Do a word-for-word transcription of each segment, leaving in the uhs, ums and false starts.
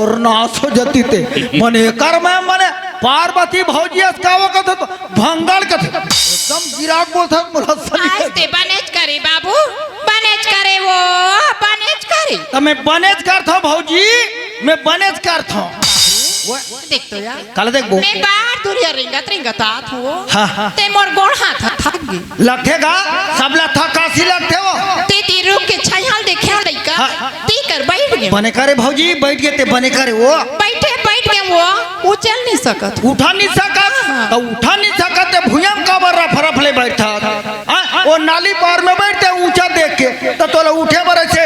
अउ नास हो जाती ते। मने एकर में मने पार्वती भौजी अस का वो कथे तो भंगड़ कथे। एकदम गिराक बोलथे मोला सही। आज ते बनेच करे बाबू, बनेच करे वो, बनेच करे। त मैं बनेच करथंव भौजी, मैं बनेच करथंव। वो देख तो यार। काला देखबो? मैं बार दुरिहा रेंगत रेंगत आत हंव। हाँ, हाँ। ते मोर गोड़ हाथ ह थक गे। लगथे गा, सबला थकासी लगथे वो। ते ती रुख के छांय ल देखे हंव लइका। हाँ। ती कर बइठ गे। बने करे भौजी, बइठ गे ते बने करे वो। बइठे बइठ गे वो, उछल नइ सकत। उठा नइ सकत? हाँ। त उठा नइ सकत ते भुइयां म काबर रफ रफ ले बइठत? हाँ? वो नाली पार में बइठते ऊंचा देख के, त तोला उठे बर अइसे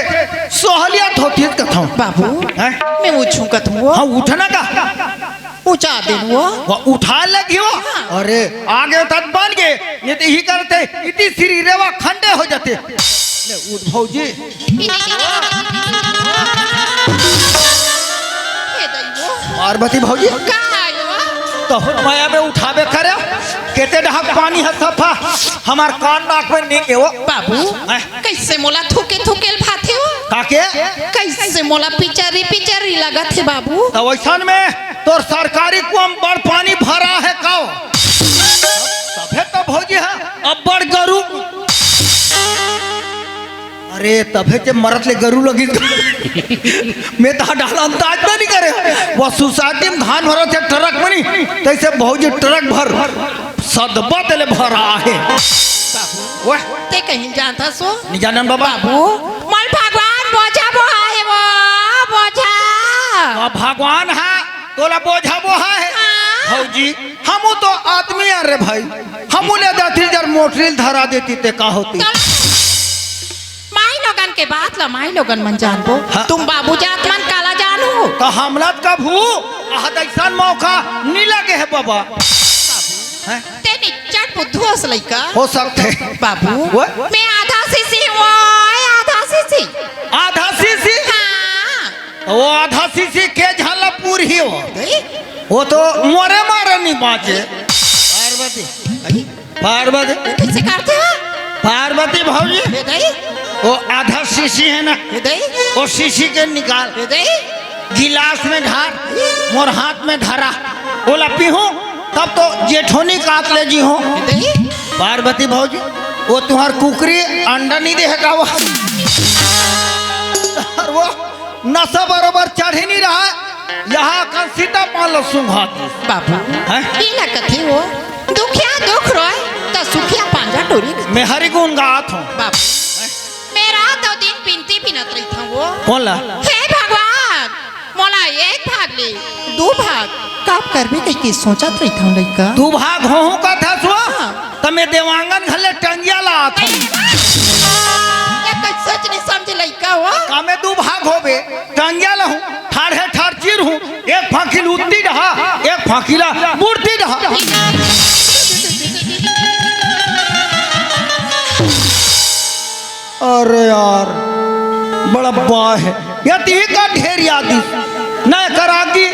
सोहलियत होतिस कथंव। बाबू, हैं? मैं उछूं कथंव वो। हाँ, उठ ना गा। उठा देन वो। वो उठा लगी वो। हाँ। अरे, आगे तक बन गे, नइ ते इही करते, इती सिरी रेवा खंडे हो जाते। ले, उठ भौजी। हे दई वो। पार्वती भौजी। का आयो? तोहर मया में उठाबे करे, केते डहक पानी ह सफा, हमर कान नाक में नइ गे वो। बाबू। हैं? कइसे मोला थूके थूके ल भाथे वो? काके? कइसे मोला पिचरी पिचरी लगत हे बाबू? त वइसन में तोर सरकारी कुआं म बड़ पानी भरा हे का वो? तभे त भौजी ह अब्बड़ गरू। अरे तभे ते मरत ले गरू लगिस। मैं त डाला अंदाज में नइ करे। वो सोसाइटी म धान भरत हे ट्रक में नइ, तइसे भौजी ट्रक भर सदबा तेले भरा हे। ओए। ते कहीं जानत हस वो? नइ जानन बाबा। बाबू, मोला भगवान बोझा बोहा हे वो, बोझा। आ, भगवान ह, तोला बोझा बोहा हे। हाँ। भौजी, हमू तो आदमी अन रे भाई, हमू ले जाती जर मोटरी ल धरा देती ते का होती? चल। माई लोगन के बात ला माई लोगन मन जानबो। हाँ। तुम बाबू जात मन काला जानहू? त हमला त कभू अहद अइसन मौका नइ लगे हे बाबा। हैं? ते निच्चट बुद्धू अस लइका। हो सकथे। बाबू, वो? मैं आधा शीशी हंव, आधा शीशी। आधा शीशी? हाँ। वो आधा शीशी के झन ल पूरही वो। दई? वो तो मोरे मारे नइ बांचे। पार्वती। अरे? पार्वती। ये कइसे करथे हो? पार्वती भौजी। हे दई? वो आधा शीशी हे ना? हे दई? वो शीशी के निकाल। हे दई? गिलास में ढार, मोर हाथ में धरा, ओला पीहूं, तब तो जेठोनी कात ले जीहूं। दे? पार्वती भौजी, वो तुंहर कुकरी अंडा नइ दे हे का वो? अउ वो नशा बरोबर चढ़े नइ रहा, इहां कन सीता पान ल सूंघा दिस। बाबू, हैं? एला कथे वो, दुखिया दुख रोय, त सुखिया पांजा टोरी। मैं हरि गुन गात हंव। बाबू, मैं रात अउ दिन बिनती बिनत रहिथंव वो। कोन ला? हे भगवान, मोला एक भाग ले, दू भाग कब करबे कहिके सोचत रहिथंव लइका। दू भाग होहूं कथस वो? हाँ। त मैं देवांगन घर ले टंगिया लात हंव। ये कइसे सच नइ समझे लइका वो? का मैं दू भाग होबे, टंगिया लाहूं, ठाढ़े ठाढ़ चीरहूं, एक फांकी ल उत्ती डहा, एक फांकी ला मुड़ती डहा। अरे यार, बड़ा बाय हे। ये तिही का ढेर याद दिस। न एकर आगी,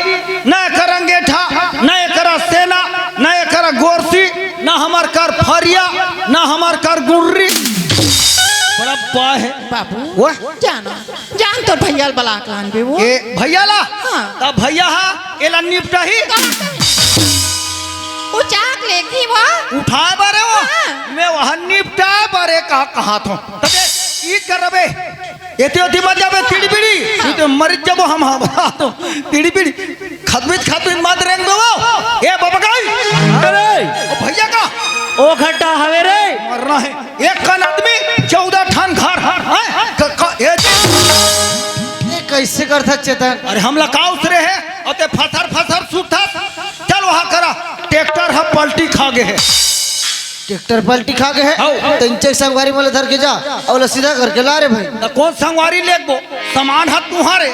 न एकर अंगेठा, न एकर सेना, न एकर गोरसी, न हमर कर फरिया, न हमर कर गुर्री। बड़ा बाय हे। बाबू, वो? जाना, जान तोर भइया ल बला के लानबे वो। ए, भइया ला? हाँ। त भइया ह, एला निपटाही। का? वो चाक लेगी वो। उठाय बर हे वो। हाँ। मैं वहां निपटाय बर हे कहा, कहाथंव। तबे, ई करबे। एती ओती मत जाबे, तिड़बिड़ी। हाँ। तू तो मर जाबो हम, हम, हम, तिड़बिड़ी। खतबित खतबित मत रेंग दो। ए बाबा गई। अरे। ओ भइया का? ओ घटा हवे रे। मरना हे। एक कन आदमी, चौदह ठन घर। हैं? क-, क-, ए ये कइसे करथस चेतन? अरे हमला का उसरे हे? अउ ते फसर फसर सुतथस। चल वहां करा। ट्रैक्टर ह पलटी खा गे हे। ट्रैक्टर पलटी खा गे हे? हौ। त इंचे संगवारी मन ल धर के जा, अउ ओला सीधा करके ला रे भाई। त कोन संगवारी लेगबो? समान ह तुंहरे।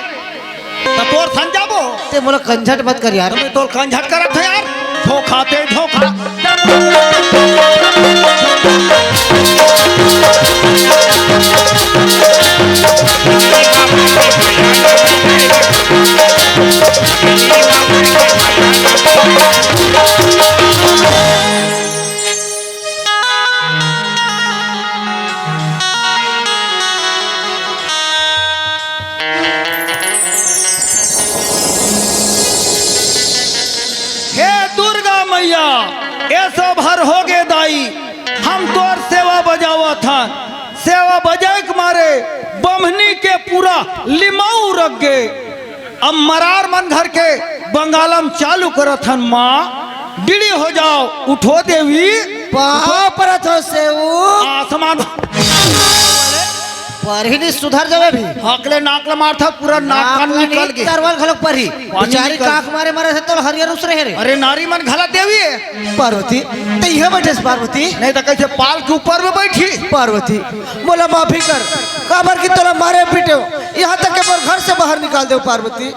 त तोर संग जाबो। ते मोला कंझट मत कर यार। त मैं तोर कंझट करत हंव यार। धोखा ते धोखा। ए सब हर हो गे दाई, हम तोर सेवा बजावत हन। सेवा बजाए के मारे बम्हनी के पूरा लिमाऊ रख गे। अब मरार मन घर के बंगालम चालू करत हन, माँ, डिड़ी हो जाओ, उठो देवी। पाँव परत हो सेऊ। आसमान पर ही नहीं सुधर जावे भी। हकले नाक ल मारथा, पूरा नाक कान नाक ल निकल नहीं गे। तरवल घलोक पर ही। पानी बेचारी निकल। काख मारे मरे से तो हरियर उसरे हे रे। अरे नारी मन घला देवी हे। पार्वती, ते इहे बैठे से पार्वती? नहीं तो कैसे पाल के ऊपर में बैठी? पार्वती, मोला माफी कर, काबर कि तोला मारे पीटे हो, यहाँ तक के मोर घर से बाहर निकाल दे पार्वती।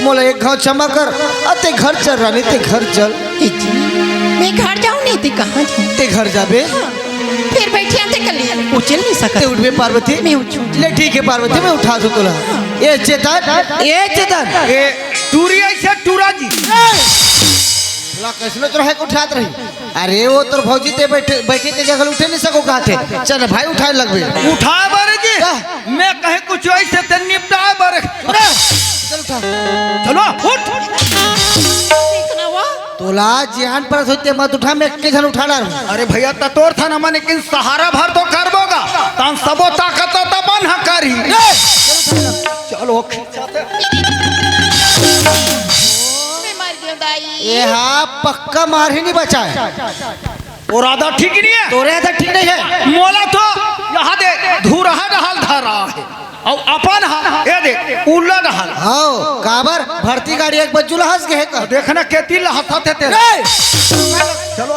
मोला एक घाव क्षमा कर, आ ते घर चल रानी, ते घर चल। ए जी, मैं घर जाऊं नहीं, ते कहाँ जाऊं? ते घर जाबे? हाँ, फिर बैठे आते कल उचल नहीं सकत। ते उठबे पार्वती? मैं उठूं। ले ठीक है पार्वती, मैं उठा दूं तोला। हाँ। ए चेतन, ए चेतन। ए, टूरी ऐसे टूरा जी। ला कैसनो तो रहे के उठात रही। अरे वो तोर भौजी ते बैठे, बैठे ते जगह उठे नहीं सको कहते। चल भाई उठाए लगबे। उठाए बारे जी। का? मैं कहे कुछ ऐसे ते निपटाए बारे। चल उठा। चलो उठ। तोला जिहान पर सोचते मत उठा, मैं के झन उठा डार। अरे भैया त तोर था ना मन, लेकिन सहारा भर तो करबो गा। तान सबो ताकत त मन ह करी। चलो। मैं मर गयो दाई। ये हा पक्का मार ही नहीं बचा है। तोर आदत ठीक नहीं है। तोरे आदत ठीक नहीं है। मोला तो यहाँ दे धुरहा डहाल धरा है। और अपन हा, ये दे, उल्ला डहाल। हाँ, काबर भर्ती गाड़ी एक बज्जू ला हंस गए का? देखना केती ला हंसत हे तेरे। ए! चलो।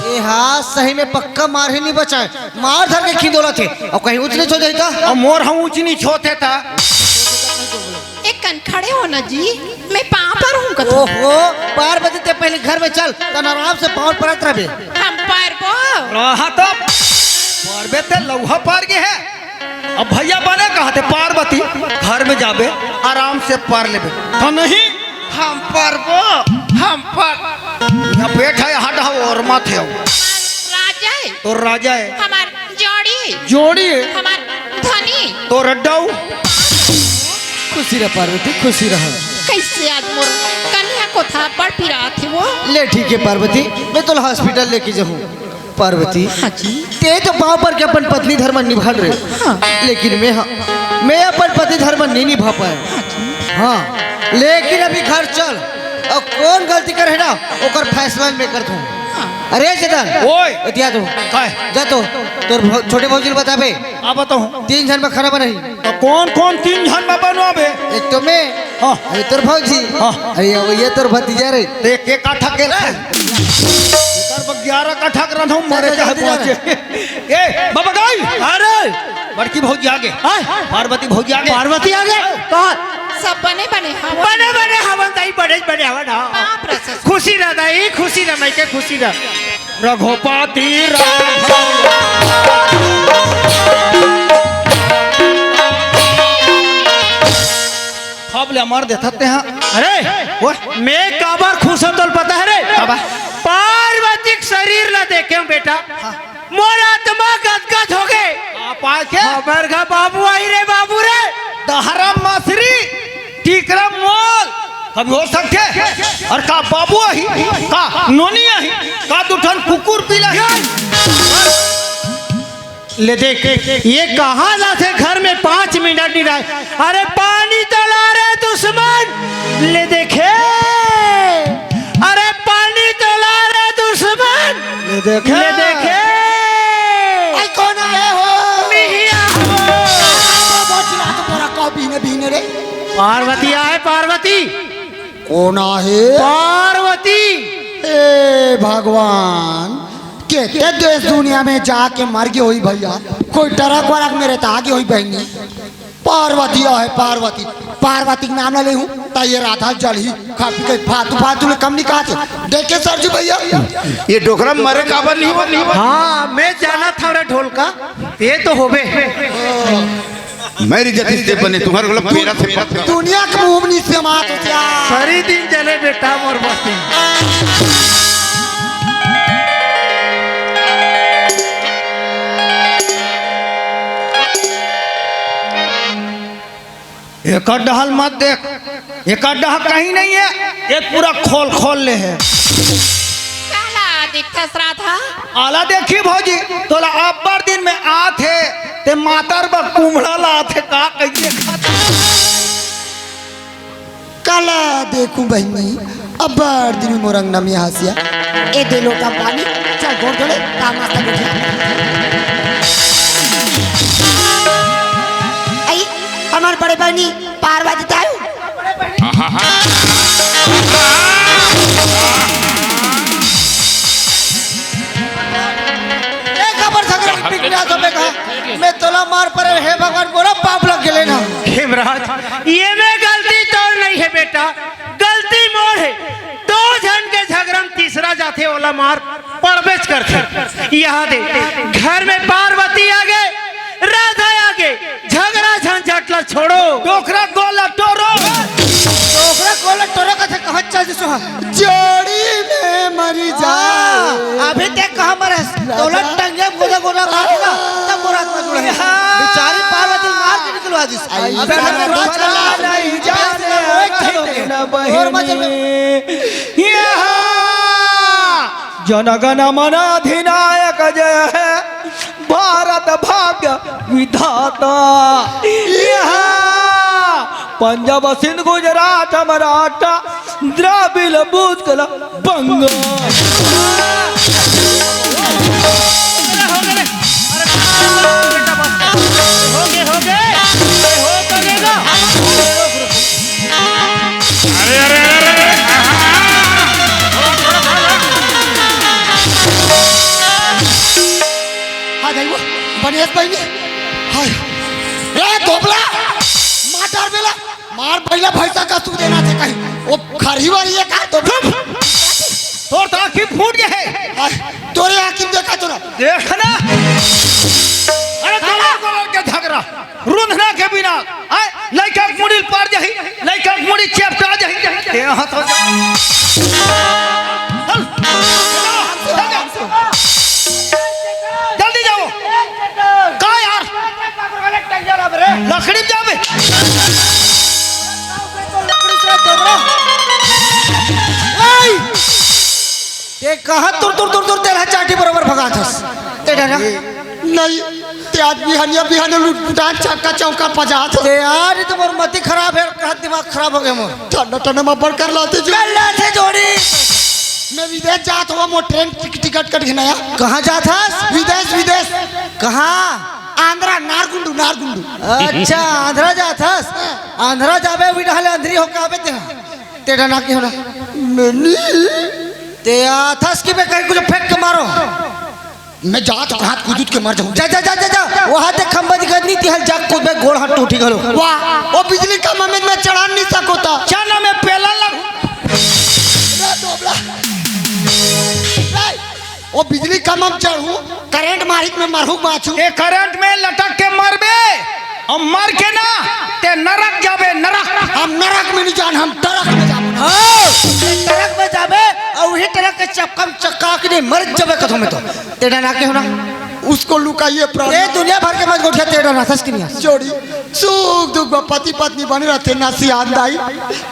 ये हा सही में पक्का मार ही नहीं बचा है। मार धर के खींदोला थे। और कहीं ऊंच नीच हो जाता? और मोर हम ऊंच नीच होते था। एक कन खड़े हो ना जी, मैं पाँव पर हूँ कथो। ओहो, पार्वती ते पहले घर में चल, तन आराम से पाँव परत रहबे। हम पारबो। रहा तो पारबे ते लौहा पार गे है। अब भैया बने कहा थे पार्वती, घर में जाबे, आराम से पार लेबे। तो नहीं? हम पारबो, हम पार। या बैठा है, हटा हो और मत हो। राजा है। तो राजा है। हमार जोड़ी। जोड़ी है। हमार धनी। तो रड्डाऊ। खुशी रह पार्वती, खुशी रह। कैसे आज मोर कन्या को था बड़ पीरा थे वो। ले ठीक है पार्वती, मैं तो हॉस्पिटल लेके जाऊँ। पार्वती, हाँ जी। ते तो पाँव पर के अपन पत्नी धर्म निभाल रहे। हाँ। लेकिन मैं, हाँ, मैं अपन पति धर्म नहीं निभा पाए। हाँ जी। हाँ, लेकिन अभी घर चल और कौन गलती करे ना, ओकर फैसला मैं कर दूँ। हाँ। अरे चेतन, ओए। एतिया तो। काय? जा तो, तोर भौ-, छोटे भौजी ल बताबे। आ बताऊँ। तीन झन में खाना बनाही। तो कौन कौन तीन झन में बनवाबे? एक तो मैं, हाँ। अरे तोर भौजी। हाँ। अरे ये, ये तोर भतीजा रे। ते के काठा के रे? इधर ब-, ग्यारह काठा के रंधो मरे चल, चाहे जल्दी जा पहुंचे। रे। ए, बाबा गाई। अरे। बड़की भौजी आगे। हाँ। पार्वती भौजी आगे। पार्वती आगे। कौन? सब बने बने हवन। बने बने हवन दाई, बने बने हवन, हाँ। बाप रे ससुर। खुशी रह दाई, खुशी रह, मैं के खुशी रह। रघुपति राघव। अब ले अमर देथत ते हाँ। अरे, ओए। मैं काबर खुश हों तोल पता है रे? काबर? पार्वती के शरीर ला देखे हूँ बेटा। हाँ। मोर आत्मा गदगद हो गए। आप आके? हमर घर बाबू आई रे बाबू रे। दहरा मसरी, टीकरा मोल। कभी हो सकते? और का बाबू आही? का नोनी आही? का दुठन कुकुर पीला है? ले देख, ये कहाँ जाथे घर में पाँच मिनट नहीं रहे। अरे पानी तो ला रे दुश्मन, ले देखे। अरे पानी तो ला रे दुश्मन, ले देखे। ले देखे। आई कौन आए हो? मिहिया हो। बचला तो तोरा का बीने बीने रे। पार्वती आए, पार्वती। कौन आहे? पार्वती। हे भगवान, केते देश दुनिया में जाके मर गे होही भैया, कोई ट्रक वरक में रेता गे होही बहिनी। पार्वती आहे पार्वती, पार्वती के नाम ला लेहूं त ये राधा जलही, खा पी के फालतू फालतू ले कम नहीं कहा थे। देखे सरजू भैया, ये डोकरा मरे काबर नहीं हो? हाँ, मैं जानत हंव रे ढोलका, ये तो होबे। मेरी जतिस ते बने, तुम्हारे को पेरा थे पक्का। दुनिया के मुंह में निश्चय मात हो क्या? सरी दिन जले बेटा मोर बस्ती। एकर डहल मत देख। एक अड्डा कहीं नहीं है, ये पूरा खोल खोल ले है। काला दिखत राधा। आला देखी भौजी, तोला अब्बड़ दिन में आत हे, ते मातर बर कुमड़ा लात हे, का कहिए खाता? काला देखूं बहिनी, अब्बड़ दिन में मोर अंगना में हंसिया। ए दे लोटा पानी, चल गोड़ धोले, काम नाश्ता कर। आई, हमार बड़े बहिनी पार्वती ताऊ। ए, काबर झगरा पिकनिया सबे कहा? मैं तोला मार परे, हे भगवान, मोला पाप लग गेले ना। हेमराज, ये में गलती तोर नहीं है बेटा, गलती मोर है। दो झन के झगरा में तीसरा जाथे, ओला मार पड़बेच करथे। यहाँ दे, घर में पार्वती आगे, राधा आगे, झगरा झंझट ला छोड़ो। डोकरा गोला टोरो। डोकरा गोला टोरो कथे, कहाँ चल जसो हा? जोड़ी में मरी जा। हाँ, अभी ते कहाँ मरस? तोला टंगे गोदा गोदा मार देगा, तब मोर आत्मा जुड़ेगा। बेचारी पार्वती मार के निकलवा दिस। आई अबे जाना हमें तो रोज चला चला नहीं जाने। नहीं जाने। और मजे में। यहाँ जनगण मन अधिनायक जय है, भारत भाग्य विधाता। यहाँ पंजाब, सिंध, गुजरात, मराठा, द्राविड़, बुध कला, बंगाल। हो गए, हो गए। अरे, हो गए, हो गए। अरे, हो तो गएगा। अरे, अरे, अरे, अरे, अरे। हाँ, जाइबो, बनियस बहिनी। हाय। ए, धोबला, मार डार बेला, मार भैला भैंसा का तू देना थे कहीं। वो खरी वाली है का तो? तोर तो आँखी फूट गए है। हाय, तोरे आँखी में देखा तो ना। देखना। अरे, दोनों, दोनों के झगड़ा। रुंधना के बिना, आय, लइका के मुड़ी पार जाही, लइका के मुड़ी चेपटा जाही, ते हाथ हो जा। चल, चल जा। जल्दी जाओ। का यार? लकड़ी में जाबे। ए! ते कहाँ तुर, तुर, तुर, तुर, तेला चाटी बरोबर भगात हस। ते डरा? नहीं, ते आज बिहनिया, बिहनिया लुटपुटान चक्का चौका पजात हस। ते यार, ये तो मोर मति खराब है, कहाँ दिमाग खराब हो गया मोर। ठंडा, ठंडा में बड़ कर लाते जो। कर लाते जोड़ी। मैं विदेश जात हुआ, मोर ट्रेन टिक-, टिकट कट घिनाया। कहाँ जात हस? विदेश, विदेश। कहाँ? आंध्रा, नारगुंडू, नारगुंडू। अच्छा, आंध्रा जात हस? आंध्रा जाबे, विडहले अंधरी हो काबे ते। तेरा ना की होना? मैंने ते आथस कि मैं कहीं कुछ फेंक के मारो। मैं जात कहात कूदूत के मर जाऊं। जा, जा, जा, जा, जा। वहां ते खंबा दिखत नहीं, तिहल जा कूदबे, गोड़ हाथ टूटी घलो। वाह, वो बिजली का ममेद में चढ़ा नहीं सकोता। क्या नाम है, पेला लगू? रे दोबला। रे, वो बिजली का मम चढ़ू, करंट मारिक में मरहू बाचू। ए करंट में लटक के मरबे। अउ मर के ना, ते नरक जाबे, नरक। हम नरक में नहीं जान, हम टरक में जाबो। हाँ, ते टरक में जाबे, अउ वही टरक के चक्का में चक्का के नहीं मर जाबे कथो में तो। तेरा ना के होना? उसको लुकाइए प्राण। ए दुनिया भर के मत गोठिया, तेरा ना सच के नहीं है। जोड़ी, सुख दुख में पति पत्नी बने रहते ना सियान दाई।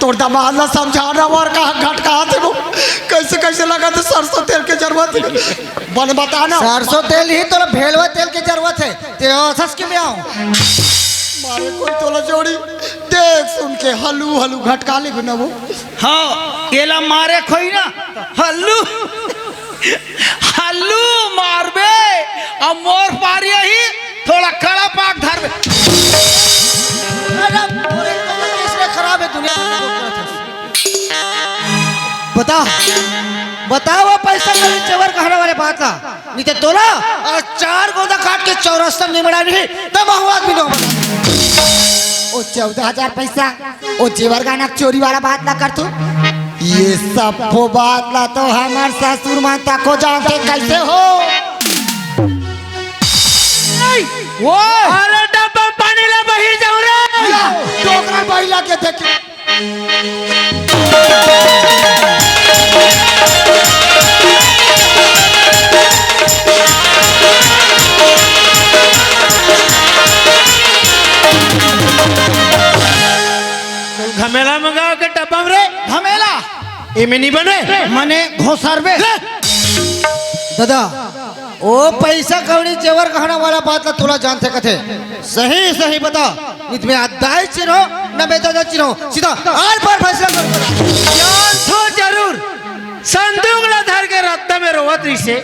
तोर दमाद ला समझाना वर का घटका थे वो। कैसे कैसे लगा तो सरसों तेल के जरूरत है। बन बताना। सरसों तेल ही तो भेलवा तेल के जरूरत है। ते सच के में आओ। मारे कोई तोला जोड़ी, देख सुन के हलू हलू घटका ले गुना वो। हाँ, एला मारे खोई ना, हल्लू, हल्लू मारबे, अब मोर पारी ही थोड़ा कड़ा पाक धरबे। अरे, पूरे कमर किसने खराब है दुनिया में? बता, बता वो पैसा का जेवर गहना वाले बात ला। नहीं तो तोला आज चार गोदा काट के चौरस्ता निमड़ा नहीं, तब आवाज भी नहीं होगा। ओ चौदह हजार पैसा, ओ जेवर गहना चोरी वाला बात ना कर तू। ये सब वो बात ला तो हमार ससुर मन तको जानते कैसे हो? नहीं। वो अरे डब्बा में पानी ला, बाहर जाओ रे। या, डोकरा बाई ला के देख। घमेला मंगाओ के डब्बा में रे। घमेला? एमे नहीं बने। मने घोसरबे। ले। दादा, ओ पैसा कौड़ी जेवर गहना वाला बात ला तोला जानथे कथे। सही सही बता, नित में अदाई चिन्हो, न में दादा चिन्हो। सीधा आर पार फैसला कर। जानथो जरूर, संदूक ला धर के रद्दा में रोवत रहिसे।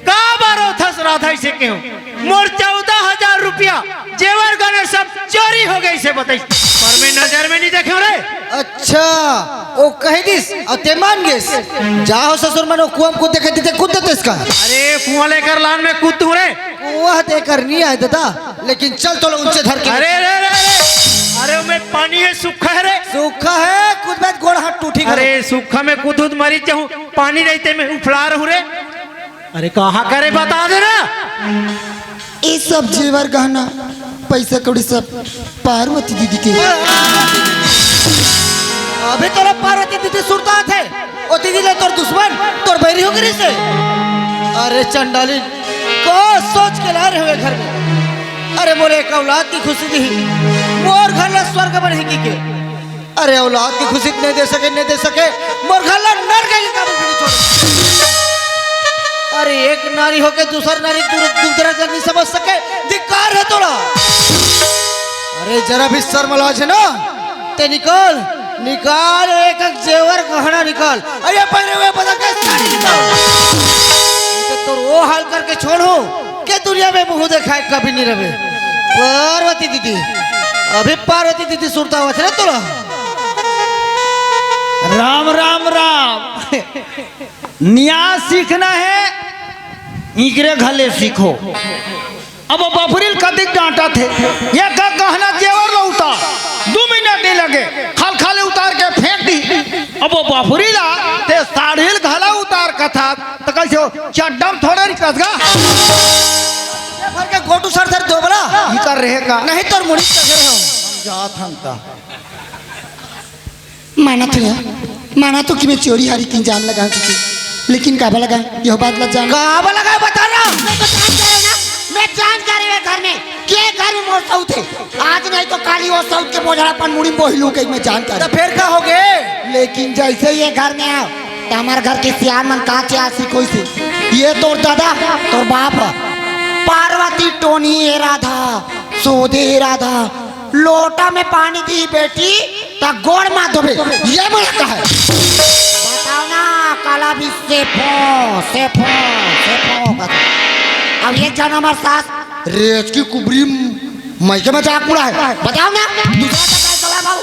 का बारो थस राधा इसे केहूं? मोर चौदह हजार रुपया जेवर गहना सब चोरी हो गइसे बताइस। पर मैं नजर में नहीं देखे रे। अच्छा, ओ कह दिस, अउ ते मान गेस। जाओ ससुर मन, ओ कुआं में कूद देखे दिते, कूद देते इसका। अरे कुआं लेकर लान में कूद तू रे। कुआं देकर नहीं आए दादा, लेकिन चल तो लो उनसे धर के। अरे रे रे रे, अरे मैं पानी है, सूखा है रे। सूखा है, कूद बैठ, गोड़ हाथ टूटी अरे सूखा में कूद मरी जाऊं, पानी रहते मैं उफला रहूं रे। अरे कहाँ करे बता दे ना। ये सब जेवर गहना, पैसा कौड़ी सब पार्वती दीदी के। अभी तोला पार्वती दीदी सुरता थे। ओ दीदी ले तोर दुश्मन, तोर बैरी हो गई से। अरे चंडाली, को सोच के ला रहे हुए घर में। अरे मोरे एक औलाद की खुशी दी, मोर घर ला स्वर्ग बने की के। अरे औलाद की खुशी नहीं दे सके, नहीं दे सके, मोर घर ला नरक के काबिल भी नहीं छोड़। अरे एक नारी होके दूसर नारी दुख दुख दर्द नहीं समझ सके, धिक्कार है तोला। अरे जरा भी शर्म लाज है ना, ते निकाल, निकाल एक एक जेवर गहना निकाल, अरे पहने हुए बदल के साड़ी निकाल। तो वो हाल करके छोड़ो, के दुनिया में मुंह दिखाए कभी नहीं रहे। पार्वती दीदी, अभी पार्वती दीदी सुरता हुआ थे ना तोला। राम राम राम। न्याय सीखना है, इकरे घले सीखो। अब बफरील कतिक डांटा थे, ये का गहना जेवर लौटा, दो मिनट नहीं लगे, खाल खाले उतार के फेंक दी। अब बफरीला ते साड़ील घला उतार कथा, त कइसे हो? चड्डम थोड़े रिकस गा। भर के गोटू सर धर दो बला। ई कर रहे का? नहीं तोर मुड़ी चढ़ रहे हो। जात हम ता। माना तो यार, माना तो कि मैं चोरी हारी की जान लगा चुकी, लेकिन काबा लगा, यह बात मत जान। काबा लगा बता ना। मैं तो जान जा रहे ना, मैं जान जा रहे घर में, के घर में मोर सौत है। आज नहीं तो काली वो सौत के बोझड़ापन मुड़ी में बोहिलू के मैं जान कर। तो फिर का हो गए? लेकिन जैसे ये घर में आओ, तो हमारे घर के सियान मन का क्या सीखो इसे। ये तोर दादा, तोर बाप है। पार्वती टोनी ए राधा, सोदे ए राधा, लोटा में पानी दी बेटी, त गोड़ मा धोबे, ये मन कहा है। बताओ ना, काला भी सेफो, सेफो, सेफो, बता। अब ये जाना हमार सास। रेच की कुबरी मायके में जाके पूरा है। बताओ ना, दूसरा का क्या चला बाबू?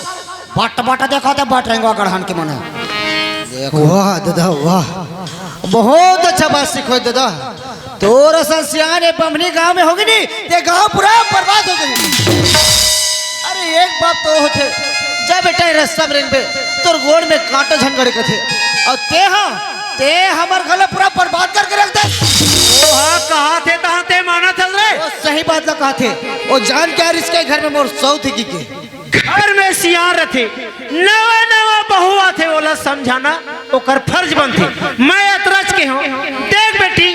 बट बट देखो तो बट रहेंगे गढ़हन के मन है। देखो। वाह दादा, वाह। बहुत अच्छा बात सीखो दादा। तोर असन सियान ए बम्हनी गांव में होगी नी, ते गांव पूरा बर्बाद हो गई। अरे एक बात तो होथे, जा बेटा ए रस्ता में रेंगबे, तोर गोड़ में कांटा झन गड़े कथे। अउ ते हा, ते हमर घर ला पूरा बर्बाद करके रख दे। ओ हा, कहा थे तहां ते माना थस रे। ओ सही बात ला कहा थे। ओ जान के आ रिस के घर में मोर सौत ही की के। घर में सियान रथे, नवा नवा बहू आथे, ओला समझाना ओकर फर्ज बनथे। मैं अतरज के हूँ, देख बेटी,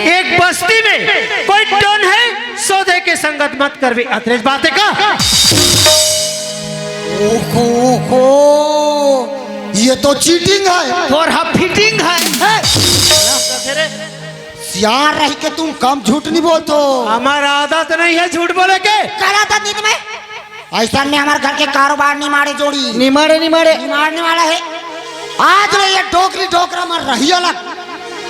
एक बस्ती में कोई टोन है, सोदे के संगत मत करबे। अतरेज बात है का? ओहो, ओहो, ये तो चीटिंग है। तोर हा फिटिंग है। सियान रह के तुम कम झूठ नहीं बोलते हो। हमारा आदत नहीं है झूठ बोले के। काला आदत नहीं तुम्हें? ऐसा में हमारे घर के कारोबार निमाड़े जोड़ी। निमाड़े, निमाड़े। निमाड़ने वाला है। आज ले ये डोकरी डोकरा मर रही अलग,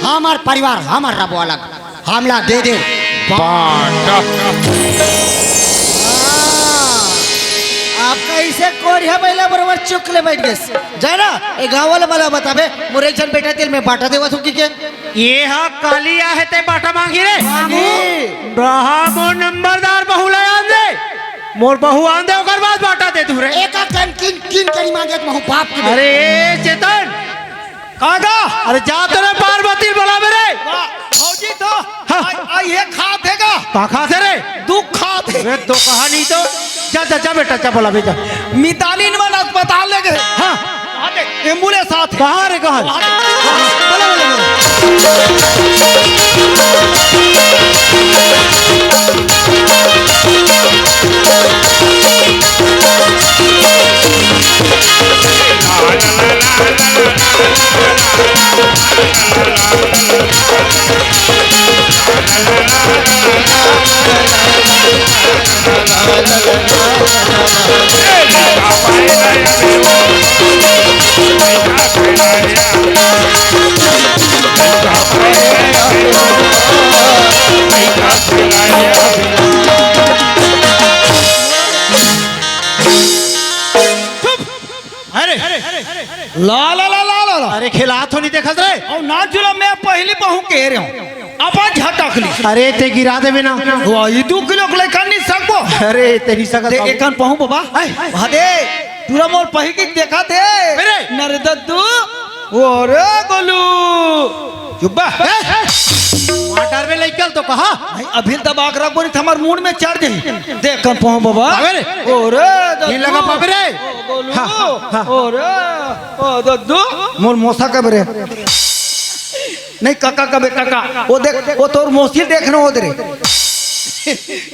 हमार परिवार हमार रबो अलग। हमला दे दे। बांटा। हाँ, आपका इसे कोरिया बैला बरोबर चुक ले बैठ गए। जाना, ए गाँव वाला मला बताबे, मोरे एक जन बेटा तेल में बांटा देवा थू की के? ये हा काली आहे ते बांटा मांगी रे। मांगी। रहा मोर नंबरदार बहू ला आन दे। मोर बहू आन दे, ओकर बाद बांटा दे तू रे। एक एक जन किन, किन करी मांगे तो महू बाप के। अरे चेतन। कागा? अरे जा तो रे पार्वती बोला मेरे। वाह, भौजी तो हाँ। आ, आ, ये खात है का? का खात है रे? दुख खात है। अरे तो कहा नहीं तो। जा, जा, जा बेटा, जा बोला बेटा। मितानिन मन अस्पताल ले गए। हाँ। एम्बुलेंस आत हे। कहाँ रे, कहाँ रे? बोलो, बोलो, बोलो। अरे, ला, ला, ला, ला, ला, ला। अरे, खिलात हो नहीं देखत रे। अउ ना जुला, मैं पहली बहू कह रहे हूँ। अपन झटक ली। अरे, ते गिरा देबे ना। वाह, ये दू किलो के लेकर नहीं सकबो। अरे, ते नहीं सकत ते बाबू। एकन पहू बाबा। आय। हाँ दे, पूरा मोर पही के देखा दे। अरे। नरे दद्दू। ओ रे गोलू। चुप बा। ए, ए। मार डारबे लइका ल तो कहा। नहीं, अभी दबा के रखबो, नहीं तो हमार मूड में चढ़ जाही। देख कन पहुँ बाबा। अबे रे। ओ रे दद्दू। ये लगा पाबे रे। ओ गोलू। हाँ, हाँ, हाँ। ओ रे। ओ दद्दू। मोर मोसा कबे रे। नहीं, काका कबे, काका। वो देख, वो तोर मोसी देखने हो दे रे।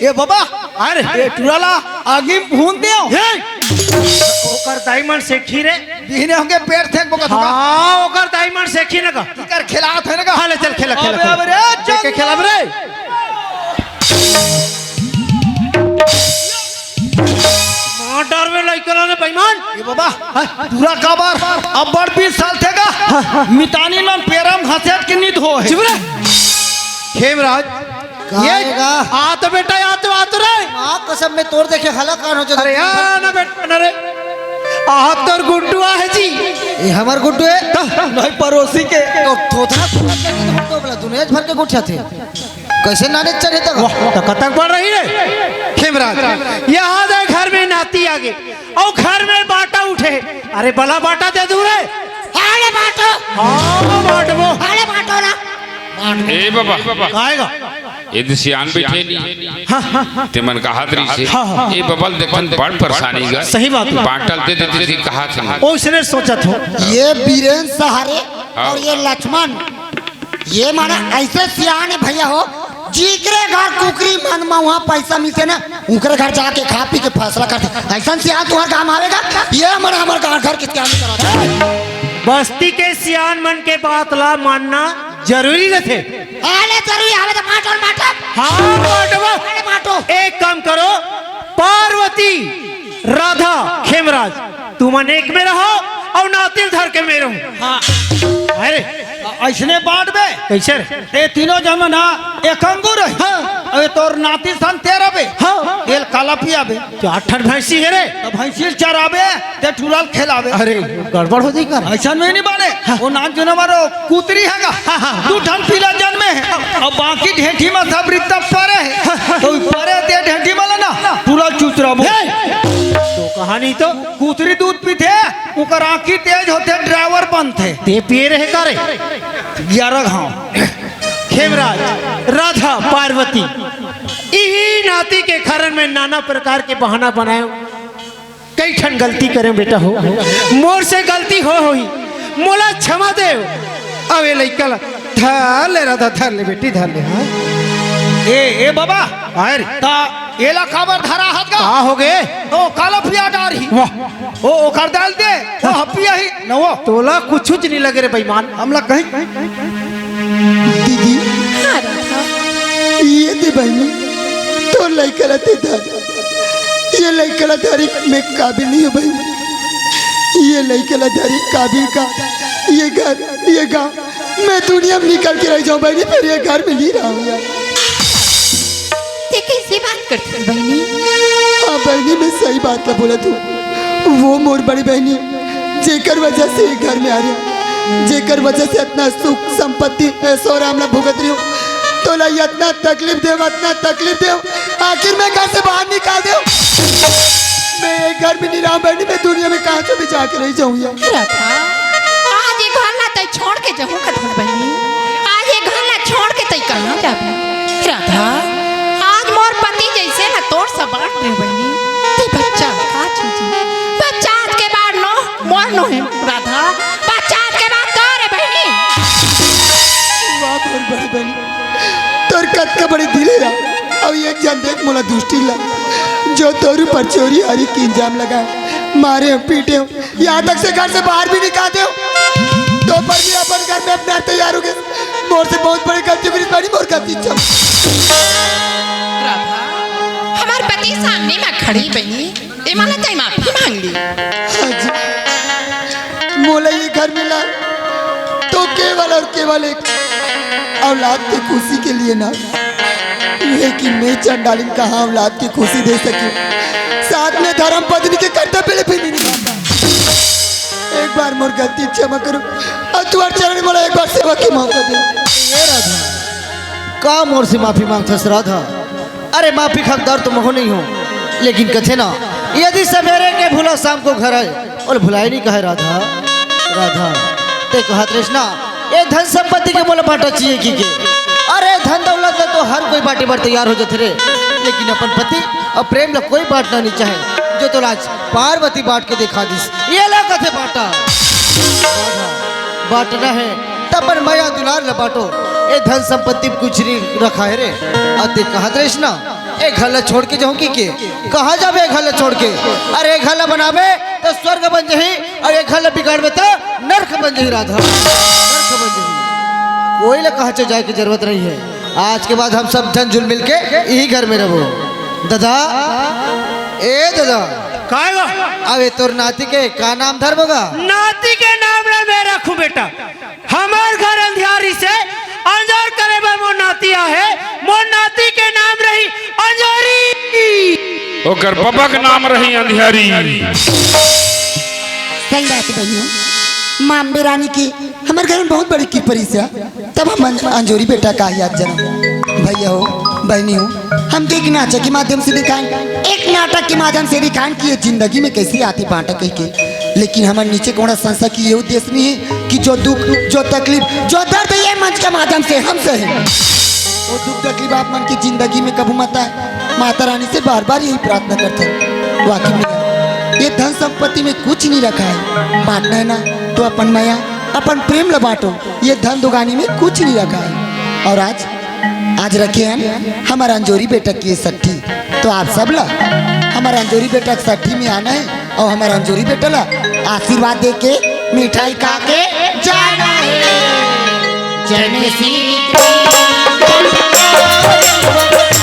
ए बाबा। अरे। ए टुरा ला आगी में भून देव। हे। ओकर दाई मन सेखी रे। बिहने होंगे पेट थेक बोका थोका। हाँ, ओकर दाई मन सेखी न का। कर खिलात है ना का। हाँ, ले चल, खेला, खेला, अबे, खेला। अबे रे, के, के चल। खेला रे। मार डारबे लइका ला ने बेईमान। ए बाबा, हाँ? पूरा काबर, अब्बड़ बीस साल थे का। मितानी मन पेरम घसेट के नींद हो है। चुप रे। खेमराज, ये काहेगा? आ तो बेटा, आ तो, आ तो रे। माँ कसम में तोर देखे हला कान हो जाता। अरे यार, ना बेटा, ना रे। आ तोर गुड्डू आहे जी। ये हमार गुड्डू है? तो? नहीं, पड़ोसी के। तो थोथना थोथना करके तो हम तो बोला, दुनिया भर के गुठिया थे। कैसे नाने चढ़े तक? वाह, तो कतक बढ़ रही रे? खेमराज, यहाँ दे घर में नाती आगे, और घर में बाटा उठे। अरे, बला बाटा दे दूँ रे। हाले बाटो। हाँ, बाटबो। हाले बाटो ना। ए बाबा। आएगा। ये तो सियान बैठे नहीं। हाँ, हाँ, हाँ। ते मन कहा तरी से। हाँ, हाँ। ये बबल देखन बड़ परेशानी गा। सही बात है। बाटल दे दे तरी कहा थे। ओ, इसने सोचा था। ये बीरेन सहारे हाँ। और ये लक्ष्मण, ये माने ऐसे सियान है भैया हो, जीकरे घर कुकरी मन में वहाँ पैसा मिलते ना, उनकरे घर जाके खा पी के फैसला करते। ऐसा सियान तुम्हारे काम आवेगा? ये हमारे, हमारे गाँव घर के क्या नहीं करा था? बस्ती के सियान मन के बात ला मानना जरूरी रथे। आले जरूरी आवे तो माटो, माटो। हाँ, माटो। अरे माटो। एक काम करो, पार्वती, राधा, खेमराज, तुमन एक में रहो और नातिल धर के में रहूं। हाँ। अरे। अ-, ऐसने बांट बे। कैसे रे? ते तीनों जन ना एक अंगूर है। हाँ। अबे तोर नाती सन तेरा बे। हाँ। तेल काला पिया बे। चार ठन भैंसी है रे। तो भैंसी चराबे, ते टुरा ल खेलाबे। अरे, गड़बड़ हो जाई कर। ऐसा में नहीं बने। हाँ। वो नान जो हमारो कुतरी है का? हाँ, हाँ, हाँ। दू ठन पीला जन्मे है। और बाकी ढेठी में सब रित्ता परे है। हाँ, हाँ। तो परे ते ढेठी में ना, टुरा चुचराबो। हे! तो कहानी तो कुतरी दूध पीथे, ओकर आँखी तेज होथे, ड्राइवर बनथे। ते पिए रहे का रे? ग्यारह घाव। खेमराज, राधा, पार्वती, इही नाती के कारण में नाना प्रकार के बहाना बनायो। कई ठन गलती करे बेटा हो, मोर से गलती हो होही, मोला क्षमा देव। अब ये लइका ला धर ले राधा, धर ले बेटी, धर ले। हाँ। ए, ए बाबा, आए रे। ता एला काबर धरा हत गा? का हो गे? तो काला पिया डारही। वाह। ओ, ओकर डाल दे, तो हपिया ही, न वो। तोला कुछुच नहीं लगे रे बेईमान। हमला कहीं। दीदी, हाँ, राधा। ये दे बहिनी, तोर लइका ला दे धर। ये लइका ला धरे के मैं काबिल नहीं हूँ बहिनी। ये लइका ला धरे के काबिल का, ये घर, ये गाँव, मैं दुनिया में निकल के रह जाऊँ बहिनी, फिर ये घर में नहीं रहूँ यार। ते कैसे बात करथस बहिनी? हाँ बहिनी, मैं सही बात ला बोलत हूँ। वो मोर बड़ी बहिनी, जेकर वजह से ये घर में आ रहे, जेकर वजह से इतना सुख संपत्ति ऐश्वर्य हमला भुगत रही हूँ, तोला इतना तकलीफ देव, इतना तकलीफ देव, आखिर मैं घर से बाहर निकाल देव। मैं ये घर में नहीं रहा बहिनी, मैं दुनिया में कहाँ से भी जाके रह जाऊँ यार। राधा, आज ये घर ला तै छोड़ के जाहूँ कथन बहिनी, आज ये घर ला छोड़ के तै कहाँ जाबे? राधा, आज मोर पति जैसे न तोर सब बांट दे बहिनी। ते बच्चा का चीज? बच्चा आज के बाद नो, मोर नो है, राधा। बच्चा आज के बाद तोर है बहिनी। वाह, मोर बड़ी बहिनी, तोर कतका बड़े दिल है यार। अब एक जन देख मोला दुष्टी ला, जो तोर ऊपर चोरी हरी के इल्जाम लगाए, मारे हो, पीटे हो, यहाँ तक से घर से बाहर भी निकाल दे हो। तो पर भी अपन घर में अपना तैयार हो गए। मोर से बहुत बड़ी गलती हो गई, बड़ी मोर गलती, क्षमा। राधा, हमार पति सामने में खड़ी बहिनी, एमा ला तैं माफी मांग ले। हाँ जी, मोला ये घर मिला तो केवल और केवल एक औलाद के खुशी के लिए ना, लेकिन मैं चंडालिन कहाँ औलाद की खुशी दे सकी, साथ में धर्म पत्नी के कर्तव्य भी नहीं निभा पाई। एक बार मोर गलती क्षमा करो और तुम्हारे चरण में मोला एक बार सेवा के मौका दे। ए राधा, का मोर से माफी मांगथस राधा? अरे, माफी के हकदार तो महूं नहीं हूँ, लेकिन कथे ना, यदि सवेरे के भूला शाम को घर आए, ओला भुलाए नहीं कहे राधा। राधा, तैं कहत रहिस ना, ए धन संपत्ति के मोला बांटा चाहिए कहिके। अरे, धन दौलत ला तो हर कोई बांटे बर तैयार हो जाथे रे, लेकिन अपन पति अउ प्रेम ला कोई बांटना नहीं चाहे, जो तोला आज पार्वती बांट के देखा दिस, एला कथे बांटा। राधा, बांटना हे त अपन मया दुलार ला बांटो। ए धन संपत्ति में कुछ नहीं रखा हे रे। अउ तैं कहत रहिस ना, ए घर ला छोड़ के जाहूं कहिके। कहाँ जाबे ए घर ला छोड़ के? अरे, ए घर ला बनाबे त स्वर्ग बन जाही, अउ ए घर ला बिगाड़बे त नरक बन जाही राधा, नरक बन जाही। कोई ला कहाँ जाए के जरूरत नहीं हे। आज के बाद हम सब झन जुल मिल के इही घर में रहबो। दादा, ए दादा, काय गा? अब ए तोर नाती के का नाम धरबो गा? नाती के नाम ला मैं रखूं बेटा। हमार घर अंधियारी से अंजोर करे बर मोर नाती आहे। मोर नाती के नाम रही अंजोरी। ओकर बबा के नाम रही अंधियारी। सही बात हे बहिनी हो, माँ अम्बे रानी की हमर घर में बहुत बड़ी कृपा रहिस हे, तब हम अंज-, अंजोरी बेटा का याद जनम। भैया हो, बहिनी हो, हम तो एक नाटक के माध्यम से दिखाएं, एक नाटक के माध्यम से दिखाएं कि ये जिंदगी में कैसे आती बांटा कहिके। लेकिन हमर नीचे कोड़ा संस्था की ये उद्देश्य नहीं है कि जो दुख, जो तकलीफ, जो दर्द ये मंच के माध्यम से हम सहे, वो दुख तकलीफ आप मन की जिंदगी में कभू मत आए। माता रानी से बार बार यही प्रार्थना करते हैं। वाकई में ये धन संपत्ति में कुछ नहीं रखा है, बांटना है ना तो अपन मया, अपन प्रेम ला बांटो। ये धन दुगानी में कुछ नहीं रखा है। और आज, आज रखे हैं हमारा अंजोरी बेटा की ये सट्ठी, तो आप सब ला हमारा अंजोरी बेटा की सट्ठी में आना है और हमारा अंजोरी बेटा ला आशीर्वाद दे के मिठाई खा के जाना है। जय श्री कृष्ण।